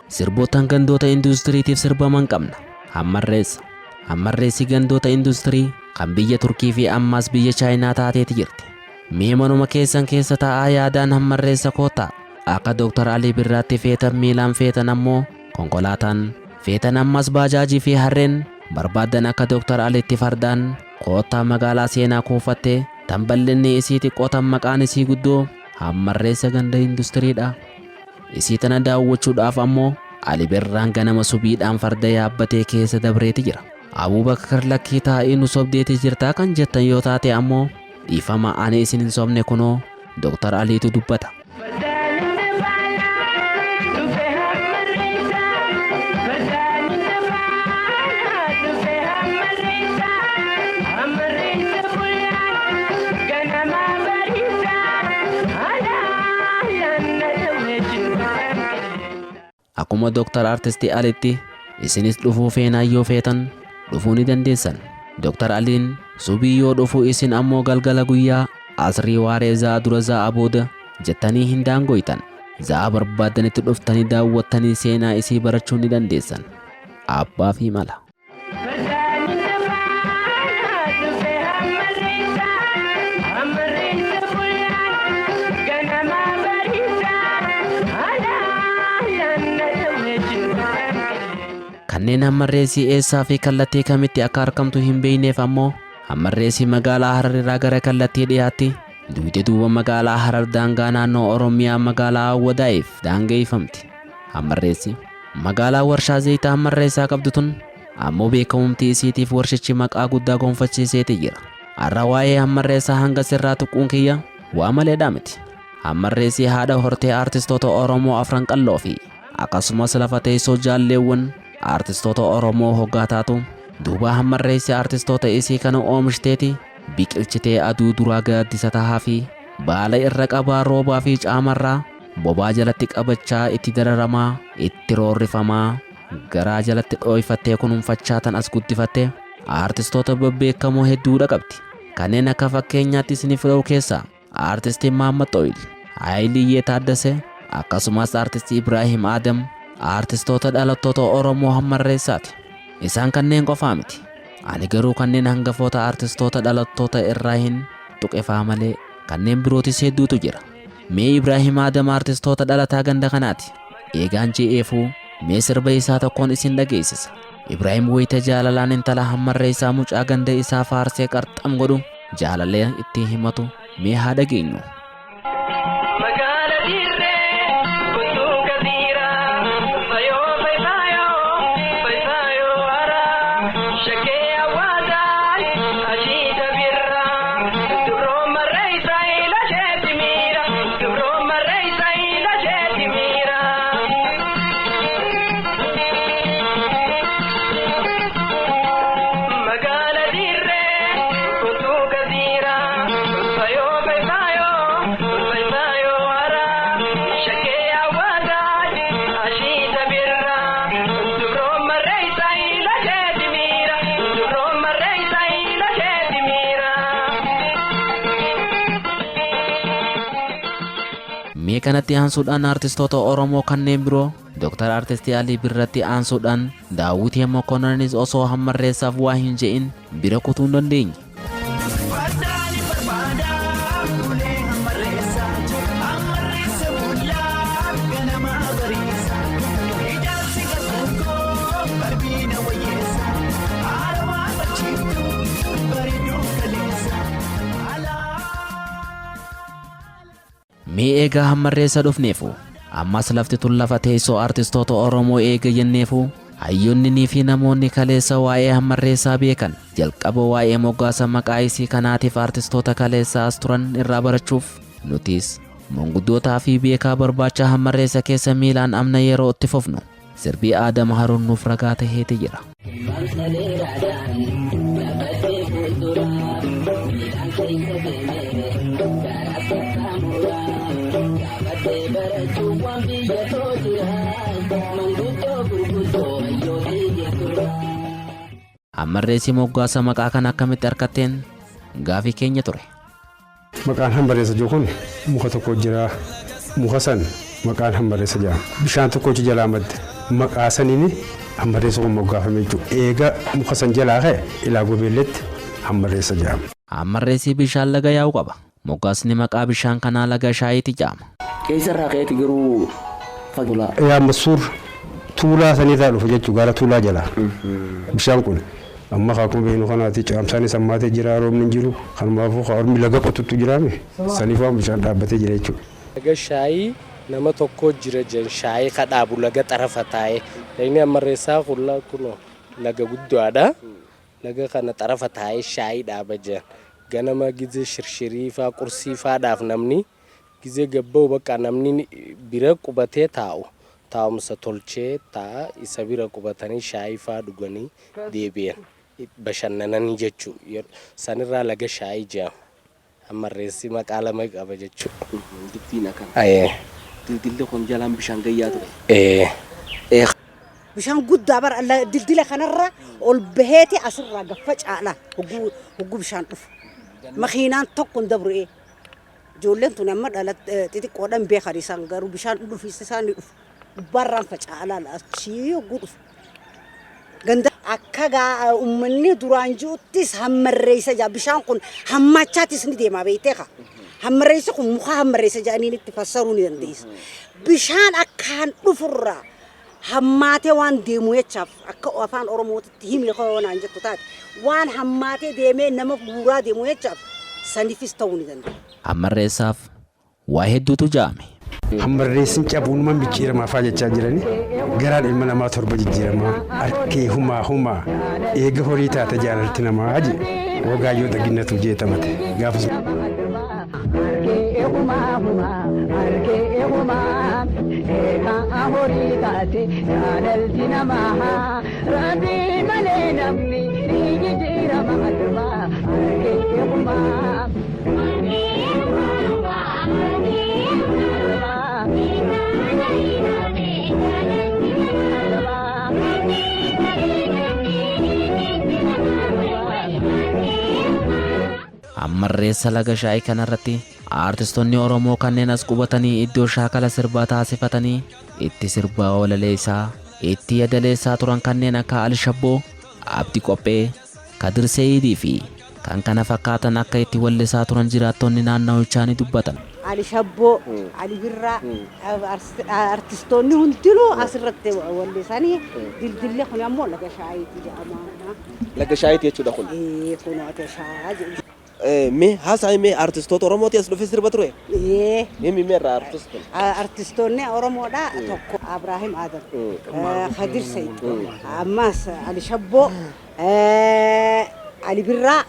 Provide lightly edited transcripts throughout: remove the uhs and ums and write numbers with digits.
Sirboottan gandoota industiriitiif sirbaman qabna. Hammarreessa. Hammarreessi gandoota industirii kan biyya Turkii fi ammaas biyya Chaayinaa taateeti jirti. Mee manuma keessan keessa taa'aa yaadaan hammarreessa koottaa. Akka Dooktar Alii Birraatti feetan miilaan feetan ammoo konkolaataan feetan ammas baajaajii fi harreen barbaaddan akka Dooktar Aliitti fardaan koottaa magaalaa seenaa kuufattee tan bal'inni isii xiqqoo tan maqaan isii guddoo hammarreessa ganda industiriidha. Isii tana daawwachuudhaaf ammoo Ali Birraan ganama subiidhaan farda yaabbatee keessa dabreeti jira. Abubakar lakkii taa'ii nu sobdeeti jirtaa kan jettan yoo taate ammoo dhiifama ani isin hin sobne kunoo Dooktar Aliitu dubbata. Akkuma Dooktar Artisti Alitti isinis dhufuu feenaa yoo feetan dhufuu ni dandeessan. Dooktar Aliin subii yoo dhufu isin ammoo galgala guyyaa asrii waaree za'a dura za'a booda jettanii hin daangoytan. Za'a barbaaddanitti dhuftanii daawwattanii seenaa isii barachuu ni dandeessan. Abbaa fi mala. Kanneen hammarreessii eessaa fi kallattii kamitti akka argamtu hin beekneef ammoo hammarreessii magaalaa Harar irraa gara kallattii dhiyaatti dugda duuba magaalaa Harar daangaa naannoo Oromiyaa magaalaa Awwadaa'iif daangeffamti. Hammarreessi magaalaa warshaa zayitaa hammarreessaa qabdu tun ammoo beekamumti isiitiif warshichi maqaa guddaa gonfachiiseeti jira. Har'a waa'ee hammarreessaa hanga sirraa tuquun kiyya waa maleedhaa miti. Hammarreessi haadha hortee aartistoota Oromoo afran qalloo fi akkasumas lafa teessoo jaalleewwan aartistoota Oromoo hoggaa taatu duuba hammarreessi aartistoota isii kana oomishiteeti biqilchitee aduu duraa gaaddisa tahaa fi baala irra qabaa roobaa fi caamarraa bobaa jalatti qabachaa itti dararamaa itti roorrifamaa garaa jalatti dhooyfattee kunuunfachaa tan as guddifatte aartistoota babbeekamoo hedduudha qabdi. Kanneen akka fakkeenyaatti isiniif dha'u keessaa aartistii Mahammad Xoyil, Haayiliyyee Taaddasee akkasumas aartistii Ibraahim Adam aartistoota dhalattoota Oromoo hammarreessaati. Isaan kanneen qofaa miti. Ani garuu kanneen hangafoota aartistoota dhalattoota irraa hin tuqefaa malee kanneen birootis hedduutu jira. Mee Ibraahim Adam aartistoota dhalataa ganda kanaati. Eegaan je'eefuu mee sirba isaa tokkoon isin dhageessisa. Ibraahim wayita jaalalaan intala hammarreessaa mucaa ganda isaa faarsee qarxam godhu jaalalee itti himatu mee haa dhageenyu. Magaala dirree kutuu gaziiraa fayoo fayyoo fayyoo haraa shakkee hawaasaa ashiita birraa dubroo marreessa ilaasheeti miira dubroo marreessa ilaasheeti miira. Magaala dirree kutuu gaziiraa fayoo fayyoo fayyoo haraa shakkee hawaasaa ashiita birraa dubroo marreessa ilaasheeti miira dubroo marreessa ilaasheeti miira. Mee kanatti aansuudhaan aartistoota Oromoo kanneen biroo Dooktar Aartistii Alii Birratti aansuudhaan Daawwitii Mokonnonis osoo hammarreessaaf waa hin je'in bira kutuu hin dandeenye. Fardaani barbaada ulee hammarreessa hammarreessa bulaa ganama bariisa ijaarsi garbuukoo qalbiina wayyeessa haarawaa barchiiftu bareedduu kaleessa alaa. Mee eegaa hammarreessa dhufneefu ammas lafti tun lafa teessoo aartistoota Oromoo eega jenneefu hayyoonni fi namoonni kaleessa waa'ee hammarreessaa beekan jalqaba waa'ee moggaasa maqaa isii kanaatiif aartistoota kaleessa as turan irraa barachuuf nutis manguddootaa fi beekaa barbaacha hammarreessa keessa miilaan amna yeroo itti fufnu sirbii Aadam Haruun nuuf ragaa taheeti jira. Hammarreessi moggaasa maqaa kana akkamitti argatteen gaafii keenya ture. Maqaan hambarreessa jiru kun muka tokko jira. Muka san maqaan hambarreessa jedhama. Bishaan tokkochi jalaa madde. Maqaa saniin hammarreessa kun moggaafame jechuudha. Eega muka san jalaa ka'e ilaa gobeelletti hammarreessa jedhama. Hammarreessi bishaan laga yaa'u qaba. Moggaasni maqaa bishaan kanaa laga shaayiiti jedhama. Eessarraa ka'eeti garuu fagolaa? Yaa Masuur tuulaa sanirraa dhufe jechuudha gara tuulaa jalaa. Bishaan kun amma akkuma beeknu kanaati caamsaanis hammaatee jira roobni hin jiru kanumaafuu ormi laga qotutu jiraame saniif waan bishaan dhaabbatee jira jechuudha. Laga shaayii nama tokko jira jen shaayii ka dhaabu laga xarafa taa'ee lagni hammarreessaa kun kunoo laga guddaadha. Laga kana xarafa taa'ee shaayii dhaaba jen ganama gizee shirshirii faa qursii faadhaaf namni gizee gabba'u bakka namni bira qubatee taa'u taa'umsa tolchee taa'a isa bira qubatanii shaayii faa dhuganii deebi'an bashannananii jechuu sanirraa laga shaayii jedhama. Hammarreessi maqaa lama qaba jechuudha. Dubbiin akkana. Ayee. Dildilli kun jalaan bishaan gayyaa ture. Ee. Bishaan guddaa bara dildila kanarra ol baheeti asirraa gaffa caala hogguu bishaan dhufu. Makiinaan tokko hin dabru'ee. Ijoolleen tun amma dhalat xixiqqoodhaan beekan isaan garuu bishaan dhufiis isaan ni dhufu. Gubbaarraan faca'aa achii hogguu dhufu. Ganda akka gaa uummanni duraan jiruuttis hammarreessa jaa bishaan kun hammachaatis ni deema beektee kaa. Hammarreessi kun muka hammarreessa jedhanii itti fassaruu ni dandeessa. Bishaan akkaan dhufurraa hammaatee waan deemu jechaaf akka afaan Oromootitti himi naan jettu taate waan hammaatee deemee nama guuraa deemu jechaaf saniifis ta'uu ni danda'a. Hammarreessaaf waa hedduutu ja'ame. Hammarreessin cabuun micciiramaa fa'aa jechaa jirani garaan ilma namaa torba jijjiiramaa harkee humaa humaa eega horii taate jaalalti namaa je wagaayyoo dhaginnatu jeetamate gaafas. Hammarreessa laga shaayii kanarratti aartistoonni Oromoo kanneen as qubatanii iddoo shaakala sirbaa taasifatanii itti sirbaa walaleessaa itti yadaleessaa turan kanneen akka Alshabboo, Abdi Qophee, Kadir Seeyidii fi kan kana fakkaatan akka itti wallisaa turan jiraattonni naannawichaa ni dubbatan. Ali Shabboo, Ali Birraa, artistoonni hundinuu asirratti wallisanii dildilli kun ammoo laga shaayiiti jedhama. Laga shaayiiti jechuudha kun. Ee kun laga shaayii jedhu. Mee haasa'i mee artistoota Oromooti as dhufee sirba ture? Ee Mee mee irraa artistoota? Artistoonni Oromoodha tokko Abrahaam Adam, Kadir Sayid, ammas Ali Shabboo, Ali Birraa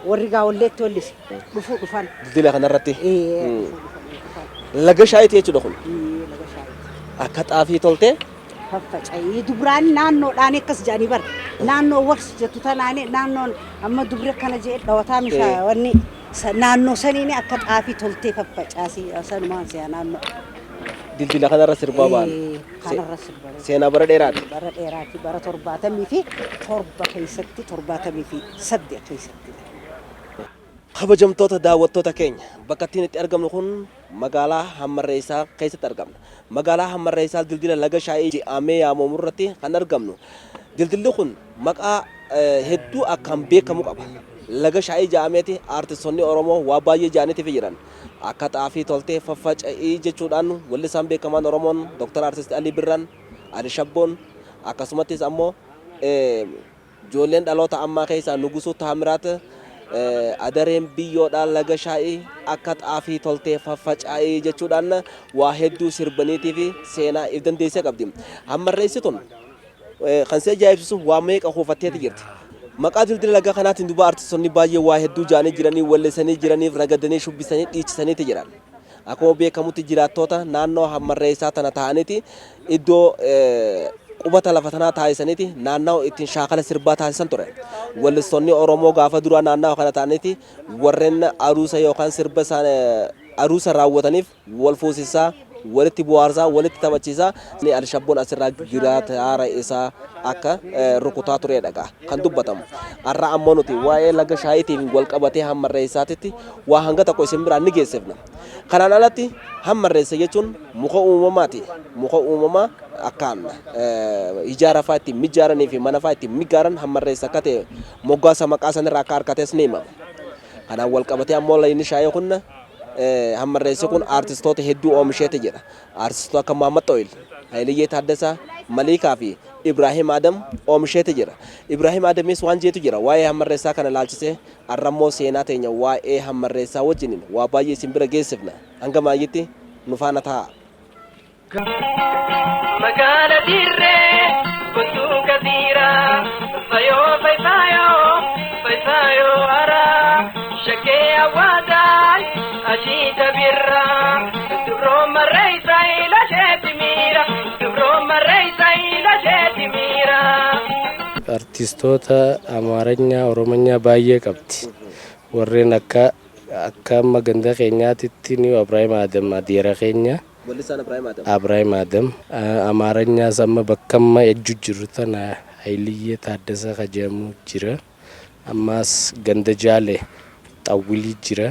warri gaawolleetti wallise dhufuu dhufan. Dildila kanarratti. Ee dhufuu dhufan. Laga shaayiiti jechuudha kun. Ee laga shaayiiti. Akka xaafii toltee Faffaca'ee dubraan naannoodhaan akkas jedhanii bara naannoo warsi jettu tanaani naannoon amma dubri akkana jedhee dhawataa mishaa wanni naannoo saniin akka xaafii toltee faffacaasii sanumaan si'a naannoo. Dildila kanarra sirbaa ba'an. Kanarra sirbaa. Seenaa bara dheeraati. Bara dheeraati bara 77 keessatti 78 keessatti. Kabajamtoota daawwattoota keenya bakka ittiin itti argamnu kun magaalaa Hammarreessaa keessatti argamna. Magaalaa Hammarreessaa dildila laga shaayii jedhamee yaamamu irratti kan argamnu. Dildilli kun maqaa hedduu akkaan beekamu qaba. Laga shaayii jedhameeti aartistoonni Oromoo waa baay'ee jedhaniitiif jiran. Akka xaafii toltee faffaca'ii jechuudhaan wallisaan beekamaan Oromoon Dr. Artist Alii Birraan, Ali Shabboon akkasumattis ammoo ijoolleen dhaloota ammaa keessaa Nugusuu Taamiraat adareen biyyoodhaan laga shaayii akka xaafii toltee faffaca'ii jechuudhaan waa hedduu sirbaniitii fi seenaa if dandeessee qabdi. Hammarreessi tun kan si ajaa'ibsiisu waa meeqa kuufatteeti jirti. Maqaa dildila laga kanaatiin duuba artistoonni baay'ee waa hedduu ja'anii jiranii wallisanii jiraniif ragadanii shubbisanii dhiichisaniiti jiran. Akkuma beekamutti jiraattoota naannoo hammarreessaa tana ta'aniiti iddoo qubata lafa tanaa taasisaniiti naannoo ittiin shaakala sirbaa taasisan ture. Wallistoonni Oromoo gaafa duraa naannoo kana ta'aniiti warreen aruusa yookaan sirba aruusa raawwataniif wal fuusisaa Walitti buhaarsaa, walitti taphachiisaa Alishabboon asirraa giraataara isaa akka rukutaa turedha gaa kan dubbatamu. Har'a ammoo nuti waa'ee laga shaayitiin wal qabatee hammarreessaatitti waa hanga tokko isin biraan ni geessifna. Kanaan alatti hammarreessa jechuun muka uumamaati. Muka uumamaa akkaan ijaara fa'aa ittiin mijaaranii fi mana fa'aa ittiin migaaran hammarreessa akka ta'e moggaasa maqaa sanirraa akka argates ni himama. Kanaan wal qabatee ammoo lagni shaayii kun hammarreessi kun aartistoota hedduu oomisheeti jira. Aartistoota akka Muhammad Xooyil, Hayiliyyee Taaddasaa, Maliikaa fi Ibraahim Adam oomisheeti jira. Ibraahim Adamis waan jeetu jira waa'ee hammarreessaa kana laalchisee har'ammoo seenaa teenya waa'ee hammarreessaa wajjiniin waa baay'ee isin bira geessifna. Hanga maayyitti nu faana ta'a. Magaala dirree kuntuu gaziiraa fayoo fayfaayoo fayfaayoo araa shakkee hawaasaa ashiita birraa dubroo marreessa ilasheeti miira dubroo marreessa ilasheeti miira. Artistoota Amaaranyaa, Oromonyaa baay'ee qabdi. Warreen akka akka amma ganda keenyaatitti ni Ibraahim Adam adeera keenya. Wallisaan Ibraahim Adam. Ibraahim Adam. Amaaranyaas amma bakka amma ejju jiru tana Hayiliyyee Taaddasaa ka jedhamu jira. Ammaas ganda jaale Xawwilii jira.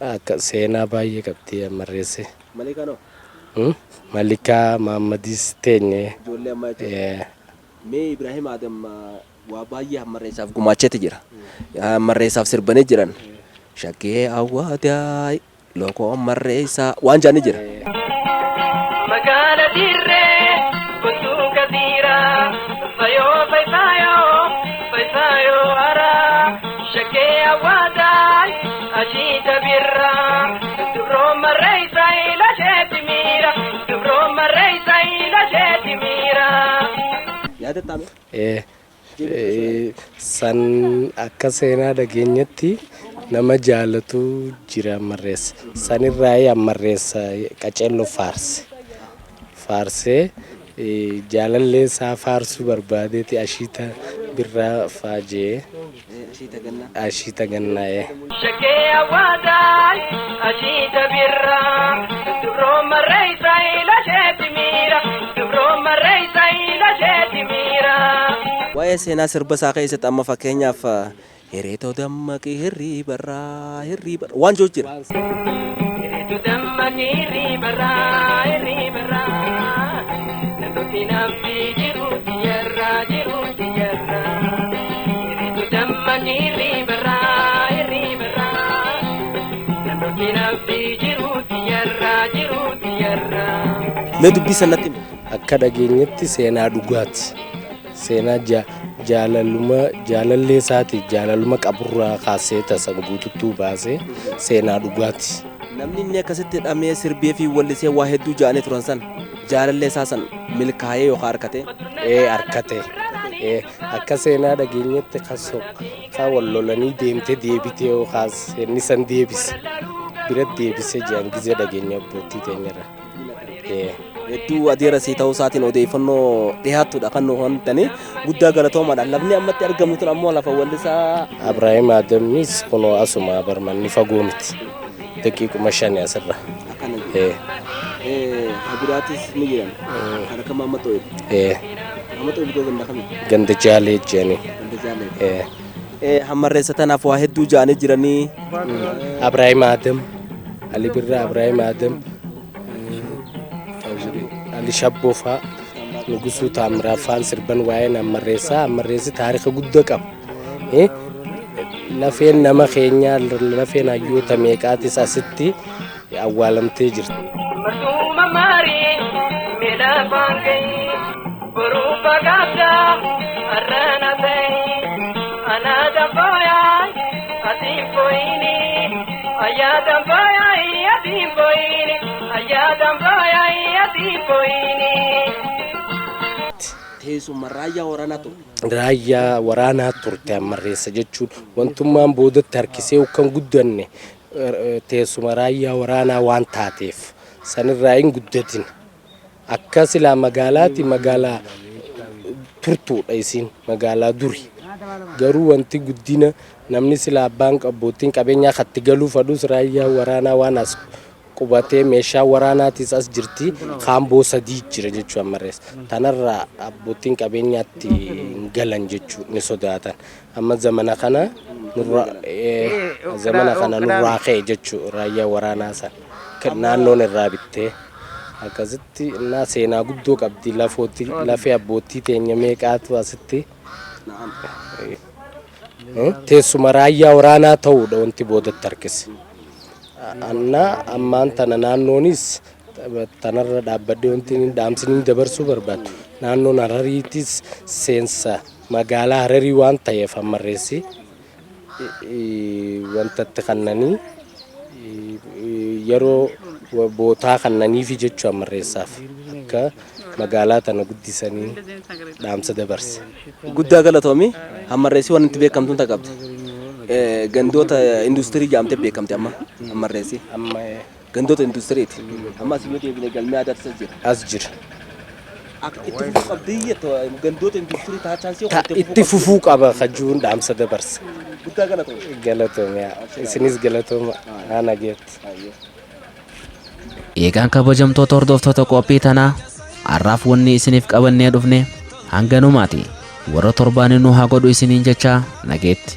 Akka seenaa baay'ee qabdi ammarreesse. Maliikaa noo? Malikaa Mahammadis teenye. Ijoollee ammaa jechuudha. Mee Ibraahim Adam waa baay'ee hammarreessaaf gumaacheeti jira. Hammarreessaaf sirbanii jiran. Shakkee awwaadaay lookoo hammarreessaa waan jaanii jira. Magaala dirree kuntuu gaziiraa fayoo fayfaayoo fayfaayoo araa shakkee hawaasaa ashiita birraa dubroo marreessa ilasheeti miira dubroo marreessa ilasheeti miira. Yaadattaame? San akka seenaa dhageenyatti nama jaalatu jira ammarreessa. Sanirraa ammarreessa qaceelloo faarse. Faarsee jaalallee isaa faarsuu barbaadeeti ashiita birraa faajee ashiita gannaa'ee. Shakkee hawaasaa ashiita birraa dubroo marreessa ilasheeti miira dubroo marreessa ilasheeti miira. Waa'ee seenaa sirba isaa keessatti amma fakkeenyaaf hireetoo dammaqii hirriibarraa hirriibarraa waan jiru jira. Hireetu dammaqii hirriibarraa hirriibarraa namni namni jiru tiyarraa jiru tiyarraa. Hireetu dammaqii hirriibarraa hirriibarraa namni namni jiru tiyarraa jiru tiyarraa. Mee dubbii sanatti himi. Akka dhageenyetti seenaa dhugaati. Seenaa jaalaluma jaalallee isaati jaalaluma qaburraa kaasee tasan guututtuu baasee seenaa dhugaati. Namni inni akkasitti hidhamee sirbee fi wallisee waa hedduu ja'anii turan san jaalallee isaa san milkaa'ee yookaan harkatee. Harkate. Akka seenaa dhageenyetti ka wal lolanii deemtee deebitee yookaan inni san deebise bira deebise jiran gizee dhageenya abbootii teenyarra. Hedduu adeera sii ta'uu isaatiin odeeffannoo dhiyaatudha kan nu hojjetanii guddaa galatoomaadha. Lafni ammatti argamnu tun ammoo lafa wallisaa Ibraahim Adamis kunoo asuma barmanni fagoo miti. Daqiiquma 5 asirra. Akkana Habiraatis ni jiran. Kan akka Maamma Xooyil. Maamma Xooyil ganda kami? Ganda Jaalee jedhanii. Ganda Jaalee. Hammarreessa tanaaf waa hedduu ja'anii jiranii. Ibraahim Adam. Ali Birraa Ibraahim Adam. Ali Shabboo fa'aa. Nugusuu Taamiraa fa'aan sirban waa'een hammarreessaa. Hammarreessi taarika guddaa qaba. Lafeen nama keenyaa lafeen hayyoota meeqaatis asitti awwaalamtee jirti. Martuuma maarii miidha baangee boruu bagaabdaa arrana ta'e anaada fooyaa atiin fooyini ayyaada fooyaa atiin fooyini ayyaada fooyaa atiin fooyini. Teessuma raayyaa waraanaa turte. Raayyaa waraanaa turte hammarreessa jechuun wantummaan boodatti harkisee kan guddanne teessuma raayyaa waraanaa waan taateef sanirraa hin guddatin. Akka silaa magaalaati magaalaa turtuudha isiin magaalaa duri. Garuu wanti guddina namni silaa abbaan abbootiin qabeenyaa katti galuu fadhus raayyaa waraanaa waan as Qubatee meeshaa waraanaatis as jirti. Kaamboo 3 jira jechuu Hammarreessa. Tanarraa abbootiin qabeenyaatti hin galan jechuu ni sodaatan. Amma zamana kana nurra zamana kana nurraa ka'e jechuu raayyaa waraanaa san. Naannoon irraa bittee akkasitti innaa seenaa guddoo qabdi lafooti lafee abbootii teenya meeqaatu asitti teessuma raayyaa waraanaa ta'uudha wanti boodatti harkise. Anna ammaan tana naannoonis tanarra dhaabbadhee wanti inni dhaamsi inni dabarsuu barbaadu naannoon Harariitis seensa magaalaa Hararii waan ta'eef Hammarreessi wanta itti kannanii yeroo bootaa kannaniifi jechuu Hammarreessaaf akka magaalaa tana guddisanii dhaamsa dabarsa. Guddaa galatoomi. Hammarreessi waan itti beekamtuun ta qabdi. Gandoota industirii jedhamtee beekamti amma Hammarreessi. Amma Gandoota industiriiti. Amma asii yoo deebine galmee aadaatu as jira. As jira. Akka itti fufuu qabdi jettu gandoota industirii taa chaansii Ta itti fufuu qaba kajuun dhaamsa dabarsa. Guddaa galatoomi. Galatoomi. Isinis galatooma. Haa nageetti. Eegaan kabajamtoota hordoftoota qophii tanaa har'aaf wanni isiniif qabannee dhufne hanganumaati. Warra torbaanii nu haa godhu isiniin jechaa nageetti.